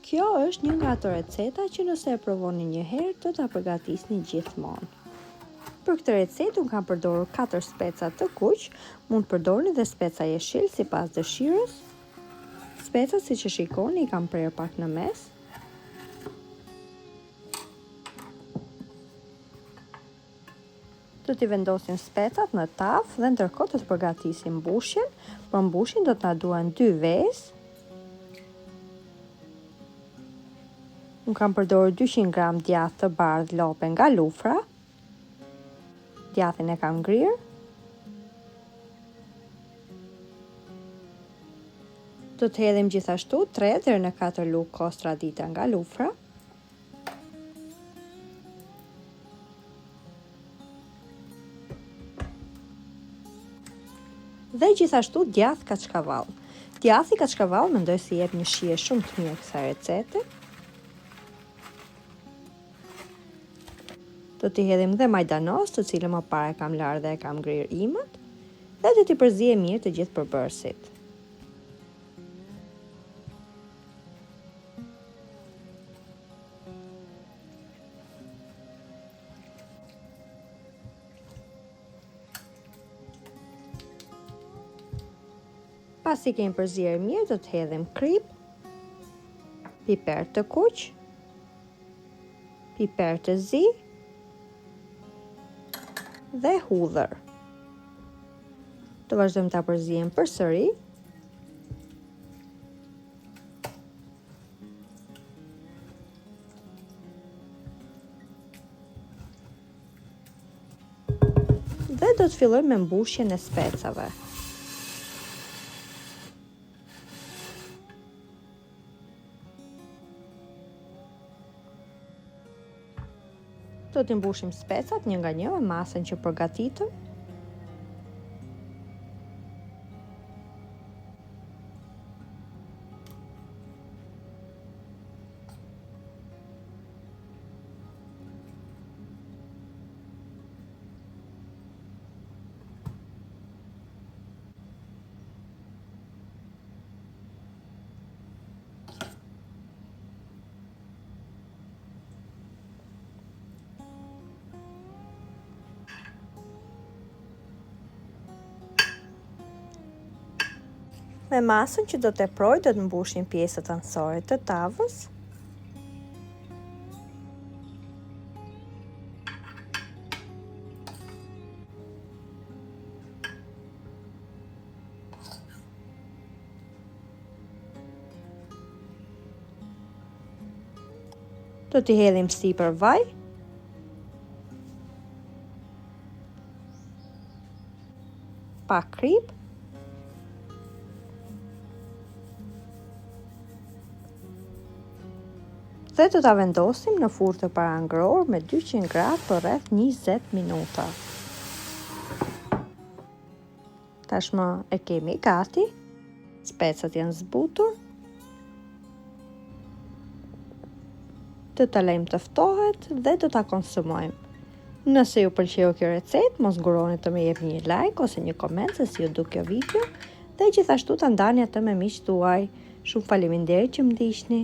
Kjo është një nga ato receta që nëse e provoni një herë do ta përgatisni gjithmonë. Për këtë recetë unë kam përdorur 4 speca të kuq, mund të përdorni dhe speca jeshil sipas dëshirës. Specat siç e shikoni i kam prerë pak në mes. Do t'i vendosim specat në tavë dhe ndërkohë do të përgatisim mbushjen. Për mbushjen do të na duhen 2 vezë. Unë kam përdorur 200 gram djathë të bardhë lope nga lufra. Djathin e kam ngrirë. Do të hedhim gjithashtu 3 deri në 4 lugë kos tradita nga lufra. Dhe gjithashtu djathë kaçkavall. Djathi kaçkavall mendoj se i jep një shije shumë të mirë kësaj recete. Do t'i hedhim dhe majdanoz, të cilën më parë e kam larë dhe e kam ngrirë imët, dhe do t'i përziejmë mirë të gjithë përbërësit. Pasi kemi përzier mirë, do të hedhim kripë, piper të kuq, piper të zi dhe hudhër. Do vazhdojmë ta përziejmë përsëri. Dhe do të fillojmë me mbushjen e specave. Do t'i mbushim specat një nga një me masën që përgatitëm. Me masën që do të teproj do të mbushim pjesët anësore të tavës. Do t'i hedhim sipër vaj. Pak kripë. Dhe do ta vendosim në furrë të parangrohur me 200 gradë për rreth 20 minuta. Tashmë e kemi gati. Specat janë zbutur. Do ta lëmë të ftohet dhe do ta konsumojmë. Nëse ju pëlqeu kjo recetë, mos nguroni të më jepni një like ose një koment se si ju duk kjo video dhe gjithashtu ta ndani atë me miqtë tuaj. Shumë faleminderit që më ndiqni.